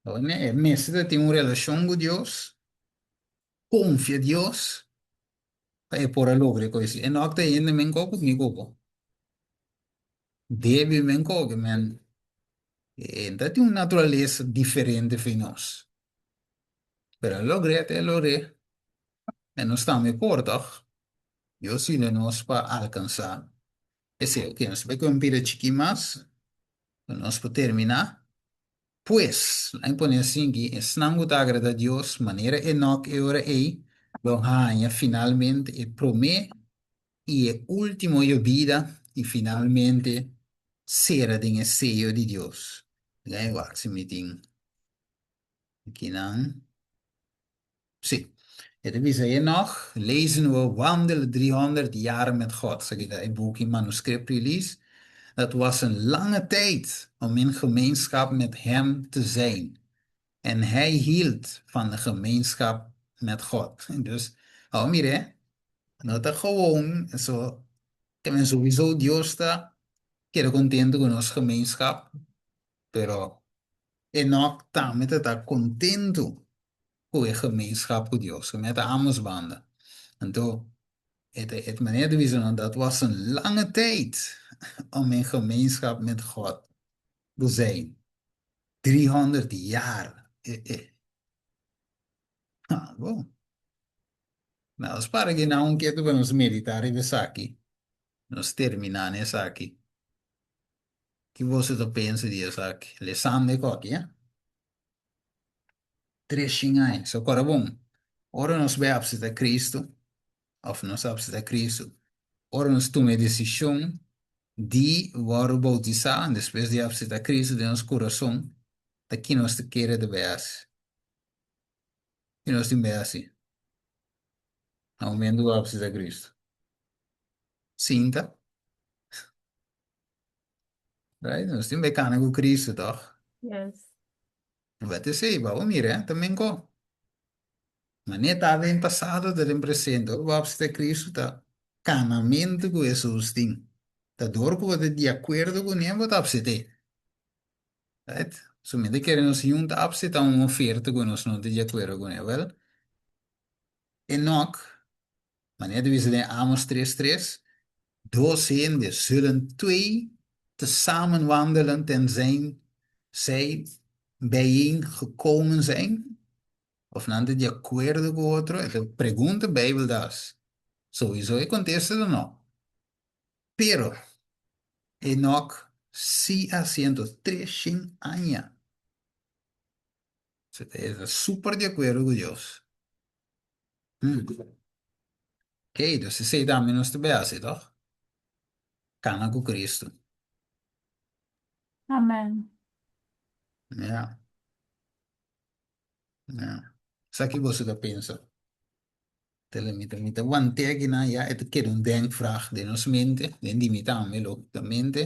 Awor e mester ta tin un relashon ku Dios, konfia Dios pa e por a logra e kos. Enoch ta hende men koko mi ku bo. Débil men koko, men e ta tin un naturalesa diferente fi nos. Pero a logr'é, te a logr'é. E nos tambe por, tòg? Dios yuda nos pa alkansá esei. Oke, nos ta bai ku un pida chikí mas, pa nos por terminá. Pues, nan pone asin ki esnan ku ta agradá Dios manera Enòk e ora ei, lo haña finalmente e promé i e último yobida i finalmente sera den e seyo di Dios. Laga wak si mi tin akinan. Sí. E ta bisa Enoch, lezen we wandelen 300 jaar met God. Esaki ta e buki Manuscript Release. Dat was een lange tijd om in gemeenschap met hem te zijn. En hij hield van de gemeenschap met God. Dus, awor mira, no ta gewoon so, ke men souiso Dios ta keda contento cu nos gemeenschap, pero Enoch tambe ta ta contento ku e gemeenschap ku Dios. Ku meta ambos banda. Anto, e ta e manera di bisa no, dat was een lange tijd om in gemeenschap met God te zijn. 300 jaar. Eh, eh. Ah, bon. Nou, nos para aki na un ketu pa nos medita riba esaki. Nos termina na esaki. Ki boso ta pensa di esaki? Lesando e koki, eh? Treshin aña. So kora bon, ora nos bai apseptá Cristo, òf nos a apseptá Cristo, ora nos tuma e desishon di wòrdu boutisá despues di apseptá Cristo den nos kurason, ta ki nos ta kere ta bai hasi? Ki nos tin bai hasi na momentu ku apseptá Cristo? Sinta. Right? Nos tin bai kana ku Cristo, tòg? Yes. Wet esei, bo a mira, eh, ta menko. Manera ta den pasado ta den presente. Ora bo apseptá Cristo ta kanamentu ku Hesus tin. Ta dor ku bo ta di akuerdo kuné bo ta apsept'é. Right? So mi ta kere nos yunta apseptá un oferta ku nos no ta di akuerdo kuné. Wèl, Enok, manera ta bisa den Amos tres tres, Dos hende zullen twee tezamen wandelen tenzij zij bijeen gekomen zijn? Of nan ta di akuerdo ku otro? E ta pregunta Beibel das. Souiso e kontesta ta no. Pero, Enok si a 103 aña. E ta super di akuerdo ku Dios. Hmm. Ok, dus esei tambe nos ta bay hasi, toch? Kana ku Cristo. Amen. Ja. Ja. Sa ki boso ta pensa? Tele mi ta mi ta wante akinan ya e ta keda un denkvraag den nos mente, den di mi tambe logicamente.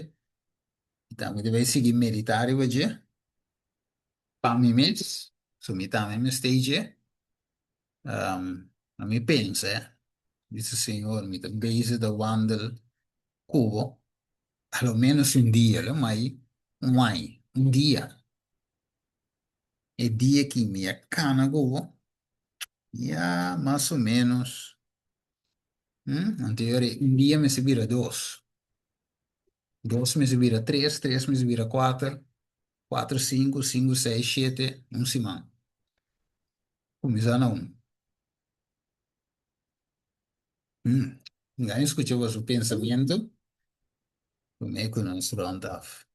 Mi tambe ta bay sigui medita riba dje. Pa mi mes, so mi tambe mester dje. Um, na mi pensa, eh. Dice Señor, mi ta bezig ta wandel ku bo, a lo menos un dia, lo mai un aña, un dia. E dia ki mi a kana ku bo, ya mas o menos, hm, anto un dia mester bira dos, dos mester bira tres, tres mester bira kuater, kuater sinku, sinku seis, shete, un siman. Kuminsá na un. Hmm. Gana skucha boso pensamentu promé ku nos rond af.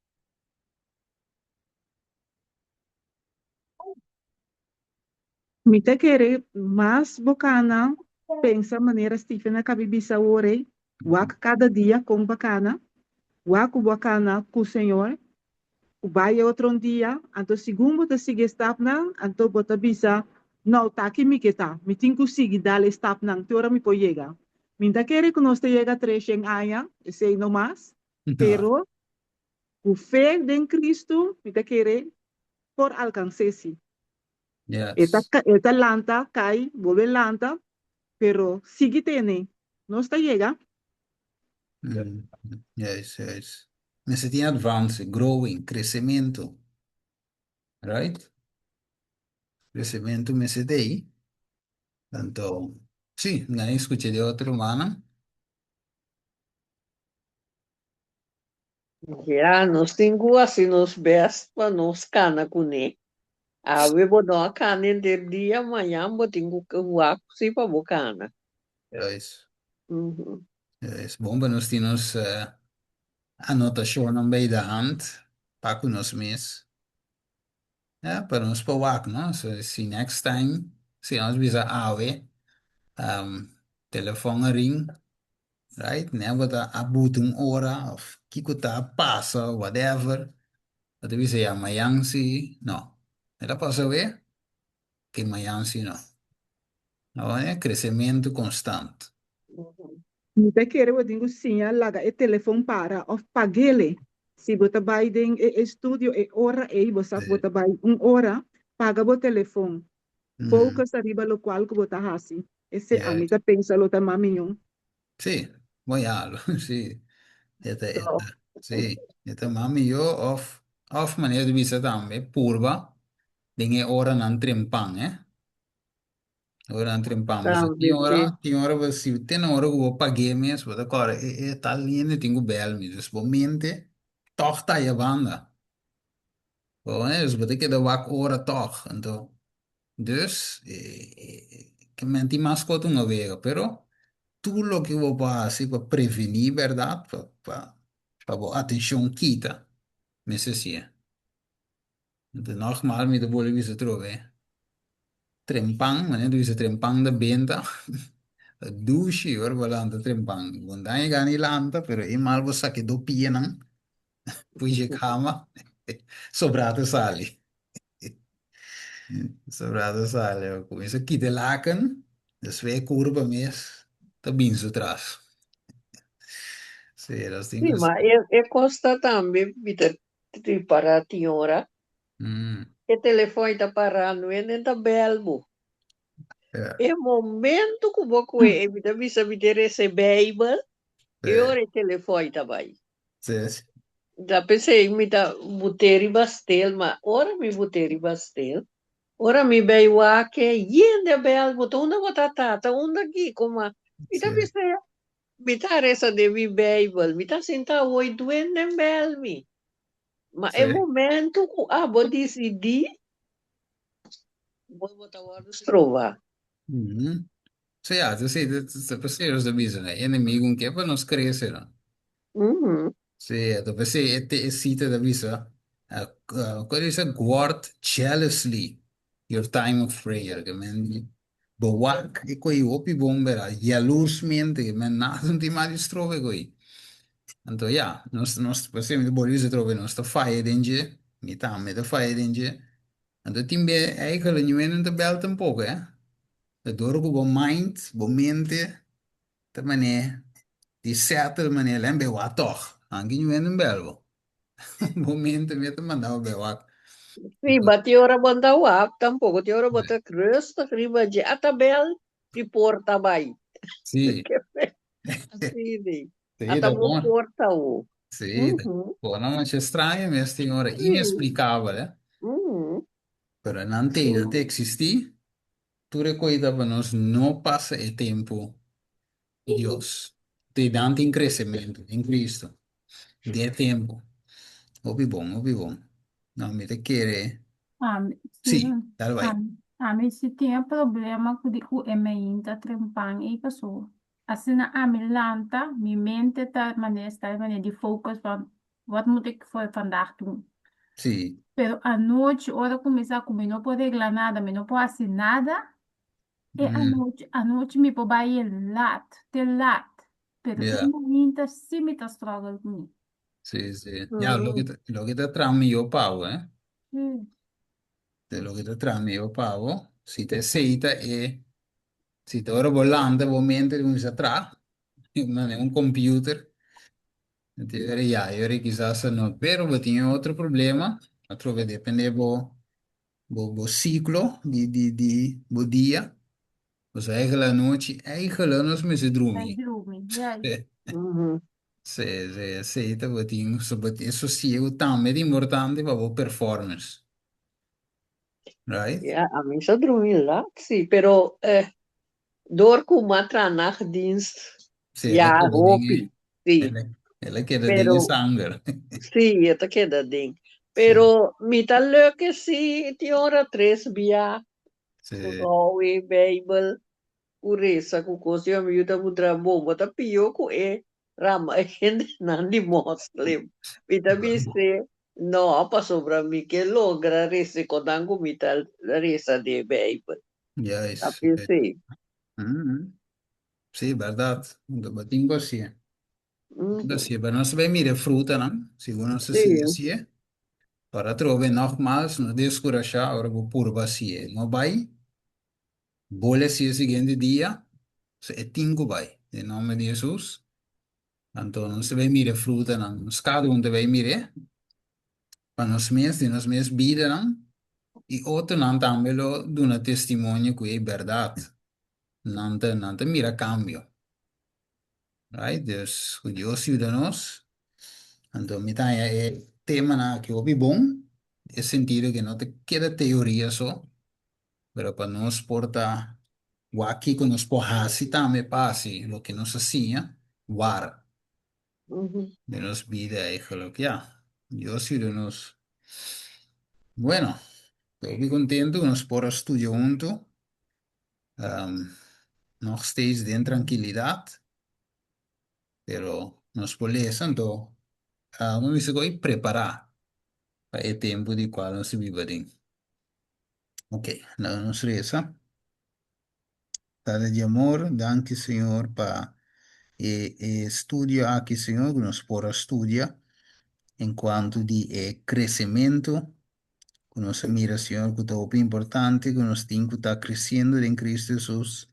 Mi ta kere mas bo kana pensa manera Stephen a kabi bisa awor ei, wak kada dia kon bo a kana, wak ku bo a kana ku Señor, ku bai e otro un dia, anto segun bo ta sigui e stapnan, anto bo ta bisa, No, ta aki mi ke ta, mi tin ku sigui dal e stapnan te ora mi por yega. Mi no ta kere ku nos ta yega treshen aña, esei no mas, pero ku fe den Cristo mi ta kere por alkans'é si. E ta e ta lanta, kai, bolbe lanta, pero sigui tene, nos ta yega. Juist, juist. Mester tin advance, growing, crecemento. Right? Crecemento mester ta ei. Anto, sí, nan a escucha di otro rumannan. Ya, nos tin ku hasi nos bèst pa nos kana kuné. Awe bo no a kana henter dia, mañan bo tin ku wak si pa bo kana. Juist. Juist. Bon pa nos tin nos anotashonnan bij de hand pa ku nos mes. Ya, pa nos por wak, no? So, si next time, si nos bisa awe, telefòn a ring, Right? Nen bo ta a buta un ora of kiko ta pasa whatever. Bo ta bisa ya mayan si no. El a pasa we ke mayan si no. No e crecemento constant. Mi ta kere bo tin ku siña laga e telefon para of pag'ele. Si bo ta bai den e estudio e ora ei bo sa ku bo ta bai un ora, paga bo telefon. Focus ariba lokual ku bo ta hasi. Ese ami ta pensa lo ta mas miñon. Sí, bon ya lo, sí. E ta, e ta, sí, e ta mas miyo of, of manera di bisa tambe purba den e oranan trempan, eh. Oranan trempan. Pasobra Tambe, tin ora, sí. tin ora bo si te na ora ku bo pag'é mes, bo ta kòrda e e tal hende tin ku bèl mi. Dus bo mente tòg ta aya banda. Bo, eh, dus bo ta keda wak ora tòg. Anto, Dus, ke men tin mas kos un awega, pero tur loke bo por hasi pa prevení bèrdat, pa pa pa bo atenshon kita, mester si'e. Enton nògmal mi ta bolbe bisa atrobe, trempan, manera ta bisa trempan ta benta, ta dushi ora bo lanta trempan. Bo no ta yega ni lanta, pero e mal bo saka e dos pianan, pui dje kama, sobrá ta sali. Sobrado sale, kuminsá kita e laken, despues e kurpa mes ta bin su tras. Sí, nos tin Sí, ku. ma e, e kosta tambe mi ta ripará tin ora. E telefòn ta pará, no hende ta bèl bo. Ja. E momento ku bo kue e mi ta bisa mi ta resa e Beibel, e ora e telefòn ta bai. Sí, sí. Ta p'esei mi ta but'é riba stel, ma ora mi but'é riba stel, ora mi bai wak e yende a bel, bo ta unda bo ta tata, unda kiko, ma mi ta bisa mi ta resa den mi Bijbel, mi ta sinta awor i duende bel mi. Ma e momento ku abo disidí, bo bo ta wòrdu strobá. Sí, ja, sí, ta p'esei nos ta bisa, e enemigu no ke pa nos krese, no. Sí, ta p'esei e te e cita ta bisa, ku a bisa guard jealously your time of prayer, ke men di bewak e ko'i hopi bon bera, jaloersmente, ke men nada no tin mas di strobe e ko'i. Anto ya, nos nos p'esei mi ta bolbe bisa atrobe, nos ta faya den dje, mi tambe ta faya den dje. Anto tin be eigenlijk niun no ta bel tampoko, eh. Ta dor ku bo mind, bo mente Ta mane di settle mane len be wak tog. Anke ñu hende bel bo. Bo mente me ta manda bo be wak. Sí, ba tin ora bo ta wak tampoco, tin ora bo ta rustig riba dje ata bel di porta bai. Sí. Así di. Sí, Ata ta bo bon. porta wo. Sí, ta bon. No masha extraño mes tin ora inexplicabel, eh. Pero nan te, nan te existi. Tur e koita pa nos no pasa e tempu ku Dios. Te dan tin kresementu den Kristu den e tempu. Hopi bon, hopi bon. No, mi ta kere. Ami, Sí, Steven, dal bai. ami, ami si tin e problema ku di ku e mainta trempan ei paso asina ami lanta mi mente ta manera sta manera di focus van wat moet ik voor vandaag doen. Sí. Pero anochi ora ku mi sa ku mi no por regla nada, mi no por hasi nada, e anochi, anochi mi por bai e laat, te laat. Pero e mainta sí mi ta struggle ku mi. Sí, sí. Ya, loke ta, loke ta traha mihó pa bo, eh. Sí. Te loke ta traha mihó pa bo. Si ta esei ta e, si ta ora bo lanta bo mente ta kuminsá traha, manera un computer. Ya, yo ri kisas a no, pero bo tin e otro problema, atrobe depende bo bo bo ciclo di di di bo dia, pues eigenlijk anochi eigenlijk nos mester Ay, drumi. drumi, juist. Sí, sí, esei ta bo tin, so bo tin e sosiego tambe ta importante pa bo performance, right? Ja, ami sa drumi laat, sí, pero eh, Door ku m'a traha nachtdienst, Sí, el a ya keda den hopi, e, sí. el a, el a keda den e Pero, sanger. sí, e ta keda den. Sí, Pero mi ta leuke sí, tin ora tres bia, sí. ku hou e Bijbel, ku resa, ku kos. Yo mi yu ta puntra, bo, bo ta pio ku e rama e hendenan di moslim? Mi ta bis'é, no, pasobra mi ke logra resa e konan ku mi ta resa den e Bijbel. Juist. Ta p'esei. Sí, bèrdat. Bo tin ku hasié. Tin ku hasié. Pero nos ta bai mira e frutanan, segun nos ta sigui hasié. Ora atrobe nògmals no deskurashá ora bo purba hasié. No bai, bole hasié e siguiente dia. So e tin ku bai. Den nòmber di Hesus. Anto nos ta bai mira e frutanan. Nos kada un ta bai mir'é pa nos mes, den nos mes bidanan. I otronan tambe lo duna testimonio ku ei bèrdat. Nan ta nan ta mira kambio. Right? Dus ku Dios yuda nos. Anto mi ta haña e temanan aki hopi bon, e sentido ke no ta keda teoria so, pero pa nos por ta wak kiko nos por hasi tambe pa hasi loke nos a siña war. Den nos bida eigenlijk, ja. Dios yuda nos. Bueno, hopi contento cu nos por a studia hunto. Um, nog steeds den tranquilidad. Pero nos por lesa, anto, uh, mi bisa cu prepara pa e tempo di cual nos ta biba den. Ok, laga nos reza. Tata di amor, danki Señor pa e e studio aki Señor ku nos por a studia en cuanto di e crecemento ku nos a mira Señor ku ta hopi importante ku nos tin ku ta creciendo den Cristo Jesus.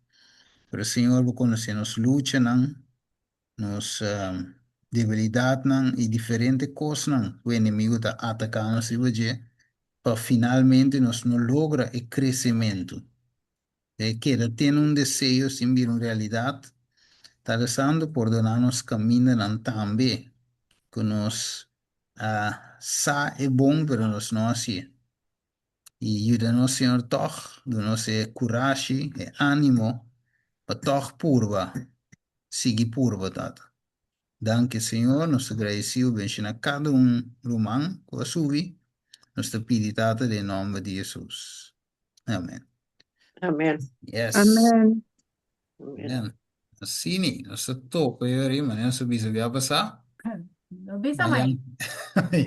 Pero Señor bo conoce nos luchanan, nos debilidadnan y diferente cosnan ku enemigo ta ataca nos riba dje pa finalmente nos no logra e crecemento. E keda tene un deseo sin bira un realidat, ta rezando pordoná nos kamindanan tambe ku nos Sa e bon, pero nos no a hasié. I yuda nos, Señor, tòg, duna nos e kurashi, e ánimo pa tòg purba, sigui purba, Tata. Danki, Señor, nos ta gradesido, benshoná kada un ruman ku a subi. Nos ta pidi, Tata, den nòmber di Hesus. Amèn. Amèn. Yes. Amèn. Amèn. Asina, nos ta topa ei, manera nos a bisa bia pasá. No bisa mai. Mañan.